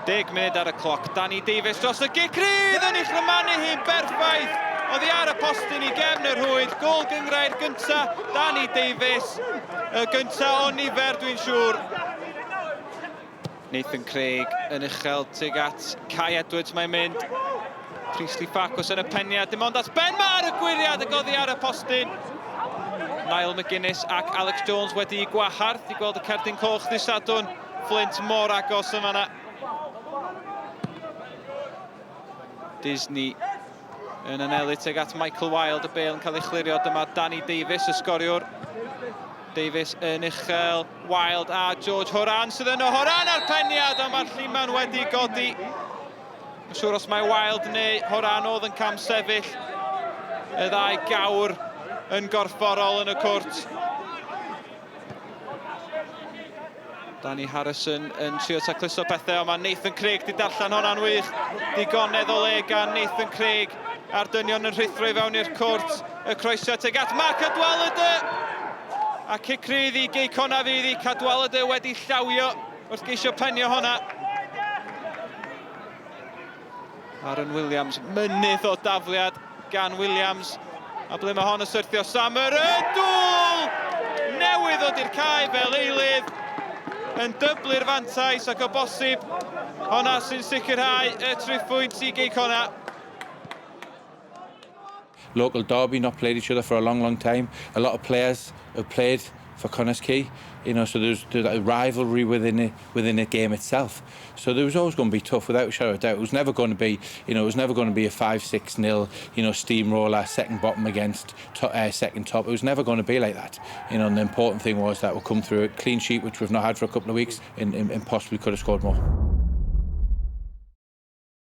Deg munud ar y cloc, Danny Davies dros y gic rydd yn ei chrymanu hi'n berffaith. Oddi ar y postyn i gefn y rhwyd, gôl gynghrair gynta Danny Davies, y gynta o nifer dwi'n siŵr. Nathan Craig yn uchel tuag at Kai Edwards mae'n mynd. Priestley Farquhar yn y peniad, dim ond at Ben Maher y gwyriad ac oddi ar y postyn. Niall McGuinness ac Alex Jones wedi'u gwahardd i gweld y cerdyn coch ddydd Sadwrn. Flint mor agos yn fanna. Disney yn anelu tuag at Michael Wilde, y bêl yn cael ei chlirio. Dyma Danny Davies, y sgoriwr. Davies yn uchel, Wilde a George Horan sydd yno. Horan a'r peniad, ond mae'r lliman wedi godi. Yn siŵr os mae Wilde neu Horan oedd yn cam sefyll. Y ddau gawr yn gorfforol yn y cwrt. Danny Harrison yn trio tacluso pethau, ond mae Nathan Craig di darllen hwnna'n wych. Digonedd o le gan Nathan Craig a'r dynion yn rhuthro i fewn i'r cwrt. Y croesiad tuag at Mark Cadwaladr! A cic rydd i Gei Connah fydd i Cadwaladr wedi llawio wrth geisio penio hwnna. Aaron Williams, mynydd o dafliad gan Williams. A ble mae hon yn syrthio? Sammer y dŵl! Newydd ddod i'r cae fel eilydd yn dyblu'r fantais ac o bosib honna sy'n sicrhau y triphwynt i Gei Connah. Local derby, not played each other for a long, long time. A lot of players have played for Connah's Quay, you know, so there's that rivalry within the, within the game itself. So there was always going to be tough, without a shadow of doubt. It was never going to be, you know, it was never going to be a 5-6-0, you know, steamroller, second bottom against to, second top. It was never going to be like that. You know, and the important thing was that we come through a clean sheet, which we've not had for a couple of weeks, and possibly could have scored more.